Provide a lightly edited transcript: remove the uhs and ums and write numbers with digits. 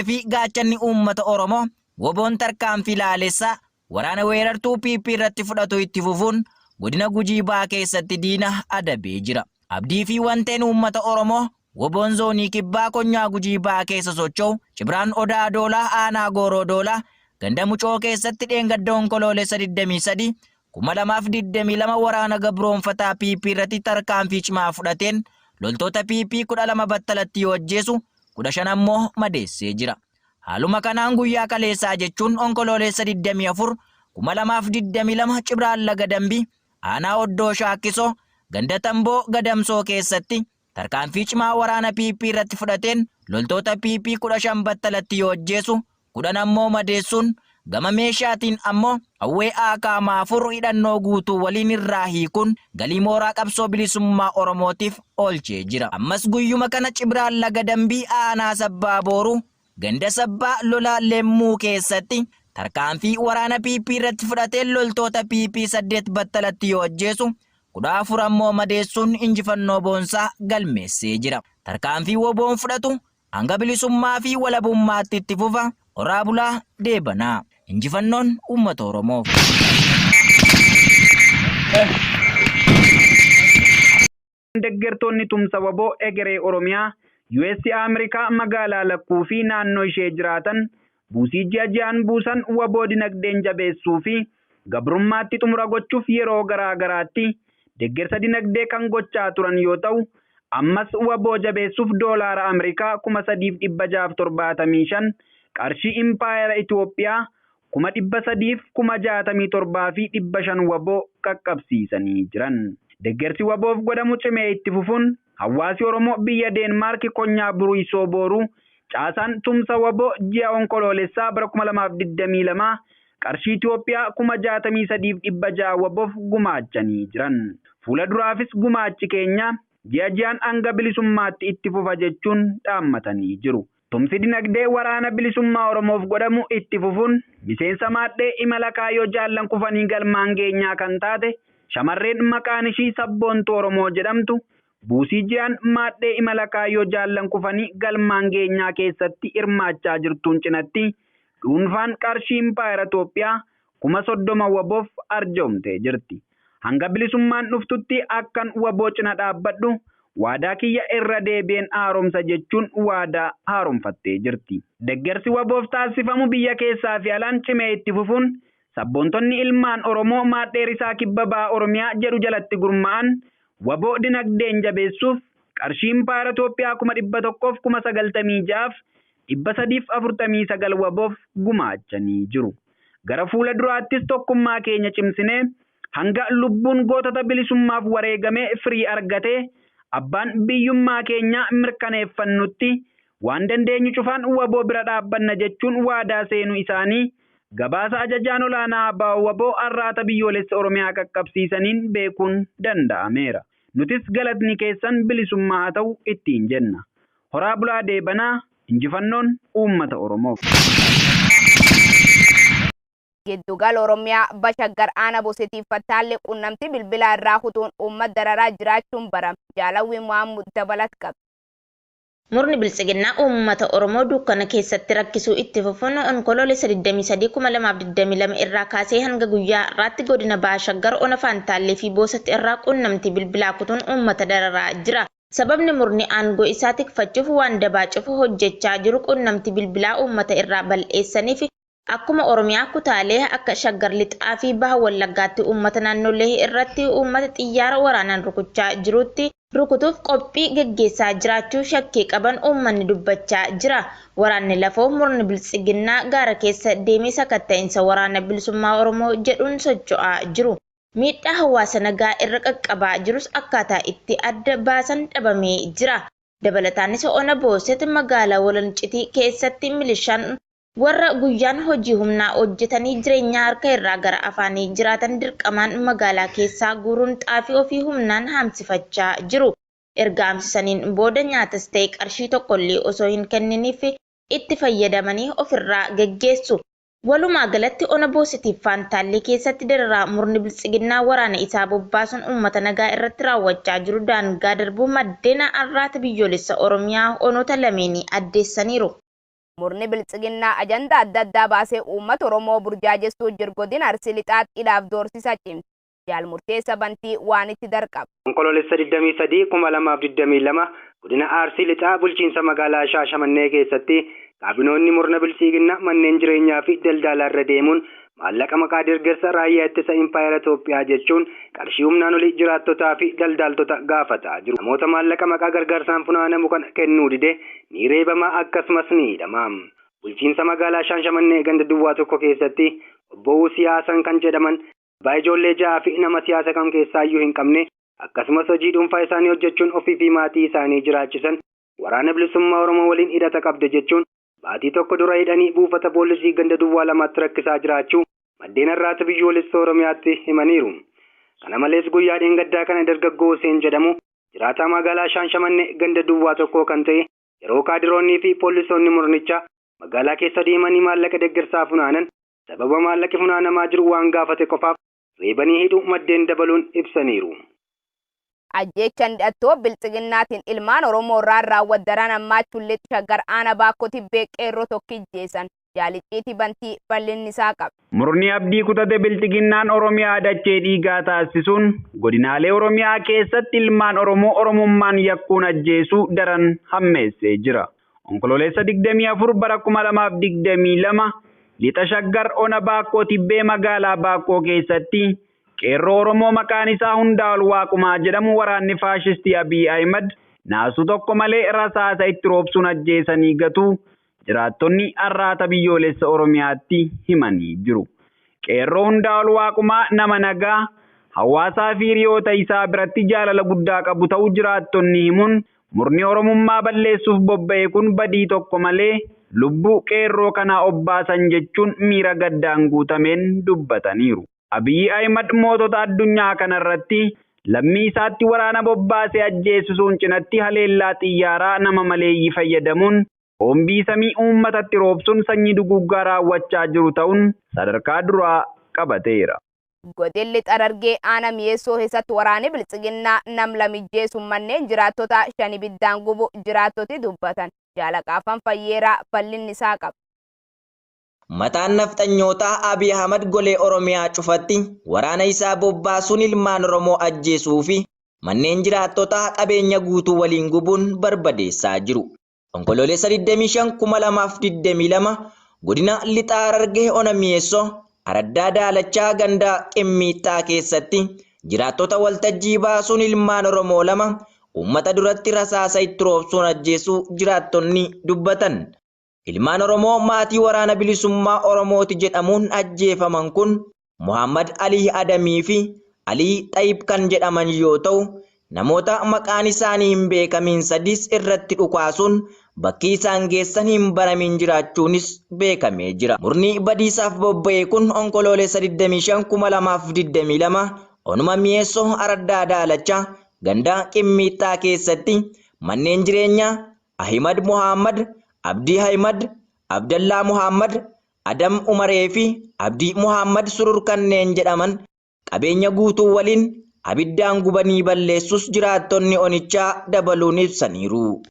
Irree fi gaachanni uummata Oromoo WBOn tarkaanfii laalessaa waraana weerartuu PP irratti fudhatu itti fufuun godina Gujii Bahaa keessatti diina adabee jira. Abdii fi wanteen uummata Oromoo WBOn Zoonii Kibbaa Konyaa Gujii Bahaa keessa socho'u Cibraan Odaa Doolaa Aanaa Gooroo Doolaa ganda Mucoo keessatti dheengadda Onkoloolessa 23, 2022 waraana gabroomfataa PP irratti tarkaanfii cimaa fudhateen loltoota PP 12 battalatti yoo ajjeesu 15 ammoo madeessee jira. Haaluma kanaan guyyaa kaleessaa jechuun Onkoloolessa 24, 2022 Cibraan Laga Dambii Aanaa Oddoo Shaakkisoo ganda Tamboo Gadamsoo keessatti tarkaanfii cimaa waraana PP irratti fudhateen loltoota PP 15 battalatti yoo ajjeesu 10 ammoo madeessuun gama meeshaatiin ammoo qawwee AKM 4 hidhannoo guutuu waliin irraa hiikuun galii mooraa qabsoo bilisummaa Oromootiif oolchee jira. Ammas guyyuma kana Cibraan Laga Dambii aanaa Sabbaa Booruu ganda Sabbaa Lola Lemmuu keessatti tarkaanfii waraana PP irratti fudhateen loltoota PP 8 battalatti yoo ajjeesu 14 ammoo madeessuun injifannoo boonsaa galmeessee jira. Tarkaanfii WBOn fudhatu hanga bilisummaa fi walabummaatti itti fufa. Horaa bulaa deebanaa. Injifannoon uummata Oromoof. Deggertoonni Tumsa wbo Egeree Oromiyaa US Amerikaa magaalaa Lakkuu fi naannoo ishee jiraatan buusii ji'a ji'aan buusan wbo dinagdeen jabeessuu fi gabrummaatti xumura gochuuf yeroo garaa garaatti deggersa dinagdee kan gochaa turan yoo ta'u ammas wbo jabeessuuf doolaara Amerikaa 3,675 qarshii Impaayera Itoophiyaa 367,500 wbo qaqqabsiisanii jiran. Deggersi WBOf godhamu cimee itti fufuun hawaasi Oromoo biyya Deenmaark konyaa Buruysoo Booruu caasaan tumsa wbo ji'a Onkoloolessaa bara 2022 qarshii Itoophiyaa 63,600 WBOf gumaachanii jiran. Fuula duraafis gumaachi keenya ji'a ji'aan hanga bilisummaatti itti fufa jechuun dhaammatanii jiru. Tumsi dinagdee Waraana Bilisummaa Oromoof godhamu itti fufuun miseensa maadhee imala kaayyoo jaallan kufanii galmaan geenyaa kan taate shamarreen maqaan ishii Sabboontuu Oromoo jedhamtu buusii ji'aan maadhee imala kaayyoo jaallan kufanii galmaan geenyaa keessatti hirmaachaa jirtuun cinatti dhuunfaan qarshii Impaayera Itoophiyaa 30,000 WBOf arjoomtee jirti. Hanga bilisummaan dhuftutti akkan wbo cina dhaabbadhu waadaa kiyya irra deebi'een haaromsa jechuun waadaa haaromfattee jirti. Deggersi WBOf taassifamu biyya keessaa fi alaan cimee itti fufuun sabboontonni ilmaan Oromoo maadhee Risaa Kibba Baha Oromiyaa jedhu jalatti gurmaa'an wbo dinagdeen jabeessuuf qarshii Impaayera Itoophiyaa 196,349 WBOf gumaachanii jiru. Gara fuula duraattis tokkummaa keenya cimsinee hanga lubbuun gootota bilisummaaf wareegamee firii argatee abbaan biyyummaa keenyaa mirkaneeffannutti waan dandeenyu cufaan wbo bira dhaabbanna jechuun waadaa seenuu isaanii gabaasa Ajajaan Olaanaa Abo-wbo Arraata Biyyoolessa Oromiyaa qaqqabsiisaniin beekuun danda'ameera. Nutis galatni keessan bilisummaa haa ta'u ittiin jenna. Horaa bulaa deebanaa injifannoon uummata Oromoof. Giddugala Oromiyaa Ba Shaggar Aana Bosetiif Fattaalle quunnamtii bilbilaa irraa kutuun uummat dararaa jiraachuun barame. Jaalawwii Mohammud dabalat qabdi. Murni Biltsiginnaa uummata Oromoo dukkana keessatti rakkisuu itti fufuun Onkoloolessa 23, 2022 irraa kaasee hanga guyyaa har'aatti godina Baha Shaggar ona Faantaallee fi Boosat irraa quunnamtii bilbilaa kutuun uummata dararaa jira. Sababni murni aangoo isaa tikfachuuf waan dabaa cufa hojjechaa jiru quunnamtii bilbilaa uummata irraa bal'eessaniif akkuma Oromiyaa kutaalee akka Shaggar Lixaa fi Baha Wallaggaatti uummata naannolee irratti uummata xiyyaara waraanaan rukuchaa jirutti rukutuuf qophii geggeessaa jiraachuu shakkii qaban uummanni dubbachaa jira. Waraanni lafoo murni Biltsiginnaa gaara keessa deemee sakatta'insa Waraana Bilisummaa Oromoo jedhuun socho'aa jiru. Miidhaa hawaasa nagaa irra qaqqabaa jirus akkaataa itti adda baasan dhabamee jira. Dabalataanis Ona Booset magaalaa Walancitii keessatti milishaan warra guyyaan hojii humnaa hojjetanii jireenya harka irraa gara afaanii jiraatan dirqamaan magaalaa keessaa guuruun xaafii ofii humnaan haamsifachaa jiru. Erga haamsisaniin booda nyaatas ta'e qarshii tokkollee osoo hin kenniniif itti fayyadamanii ofirraa geggeessu. Walumaa galatti Ona Boosetiif Faantaallee keessatti dararaa murni Biltsiginnaa waraana isaa bobbaasuun uummata nagaa irratti raawwachaa jiru daangaa darbuu maddeen Arraata Biyyoolessa Oromiyaa onoota lameenii addeessaniiru. Murni Biltsiginnaa ajandaa adda addaa baasee uummata Oromoo burjaajessuu jiru godina Arsii Lixaatti hidhaaf doorsisa cimse. Jaal Murteessa Bantii waan itti darqaba. Onkoloolessa 23, 2022 godina Arsii Lixaa bulchiinsa magaalaa Shaashamannee keessatti kaabinoonni murna Biltsiginnaa manneen jireenyaa fi daldalaa irra deemuun maallaqa maqaa deeggarsa raayyaa ittisa impaayera Itoophiyaa jechuun qarshii humnaan olii jiraattotaa fi daldaltoota gaafataa jiru. Namoota maallaqa maqaa gargaarsaan funaanamu kana kennuu dide ni reebama akkasumas ni hidhama. Bulchiinsa magaalaa Shaashamannee ganda duwwaa tokko keessatti obbo Siyaasan kan jedhaman abbaa ijoollee 6 fi nama siyaasa kam keessaayyuu hin qabne akkasumas hojii dhuunfaa isaanii hojjechuun ofii fi maatii isaanii jiraachisan waraana bilisummaa Oromoo waliin hidhata qabde jechuun baatii tokko dura hidhanii buufata poolisii ganda duwwaa lamaatti rakkisaa jiraachuu maddeen Arraata Biyyoolessa Oromiyaatti himaniiru. Kana malees guyyaa dheengaddaa kana dargaggoo Huseen jedhamu jiraataa magaalaa Shaashamannee ganda duwwaa tokko kan ta'e yeroo kaadiroonnii fi poolisoonni murnichaa magaalaa keessa deemanii maallaqa deeggarsaa funaanan sababa maallaqi funaanamaa jiru waan gaafate qofaaf reebanii hidhuu maddeen dabaluun ibsaniiru. Ajjeechaan hidhattoo Biltsiginnaatiin ilmaan Oromoo irraan raawwadaran ammaachuullee Shaggar aanaa Baakkoo Tibbee qeerroo tokkijjeessan. Jaaliciitii Bantii bal'inni isaa qaba. Murni abdii kutate Biltsiginnaan Oromiyaa dachee dhiigaa taasisuun godinaalee Oromiyaa keessatti ilmaan Oromoo Oromummaan yakkuun ajjeesuu daran hammeessee jira. Onkoloolessa 24 bara 2022 lixa Shaggar ona Baakkoo Tibbee magaalaa Baakkoo keessatti qeerroo Oromoo maqaan isaa Hundaa'ol Waaqumaa jedhamu waraanni faashistii Abiy Ahimad naasuu tokko malee rasaasa itti roobsuun ajjeesanii gatuu jiraattonni Arraata Biyyoolessa Oromiyaatti himanii jiru. Qeerroo Hundaa'ol Waaqumaa nama nagaa hawaasaa fi hiriyoota isaa biratti jaalala guddaa qabu ta'uu jiraattonni himuun murni Oromummaa balleessuuf bobba'e kun badii tokko malee lubbuu qeerroo kanaa obbaasan jechuun miira gaddaan guutameen dubbataniiru. Abiy Ahimad mootota addunyaa kanarratti lammii isaatti waraana bobbaasee ajjeesisuun cinatti haleellaa xiyyaaraa nama maleeyyii fayyadamuun boombii samii uummatatti roobsuun sanyii duguuggaa raawwachaa jiru ta'uun sadarkaa duraa qabateera. Godinni Harargee aanaa Mi'eessoo keessatti waraanni Biltsiginnaa nam lamijjeessuun manneen jiraattota shan ibiddaan gubu jiraattoti dubbatan. Jaalaqaafan Fayyeeraa bal'inni isaa qaba. Mataan nafxanyootaa Abiy Ahimad golee Oromiyaa cufatti waraana isaa bobbaasuun ilmaan Oromoo ajjeesuu fi manneen jiraattotaa qabeenya guutuu waliin gubuun barbadeessaa jiru. Onkoloolessa 25, 2022 godina Lixa Harargee ona Mi'eessoo Araddaa Daalachaa ganda Qimmiixxaa keessatti jiraattota waltajjii baasuun ilmaan Oromoo lama uummata duratti rasaasa itti roobsuun ajjeesuu jiraattonni dubbatan. Ilmaan Oromoo maatii waraana bilisummaa Oromooti jedhamuun ajjeefaman kun Muhammad Alii Adamii fi Alii Xayib kan jedhaman yoo ta'u, namoota maqaan isaanii hin beekamiin sadis irratti dhukaasuun bakki isaan geessan hin baramin jiraachuunis beekamee jira. Murni badiisaaf bobba'e kun Onkoloolessa 25, 2022 onuma Mi'eessoo Araddaa Daalachaa ganda Qimmiixxaa keessatti manneen jireenyaa Ahimad Muhammad, Abdii Ahimad, Abdallaa Muhammad, Adam Umaree fi Abdii Muhammad Surur kanneen jedhaman qabeenya guutuu waliin abiddaan gubanii balleessus jiraattonni onichaa dabaluun ibsaniiru.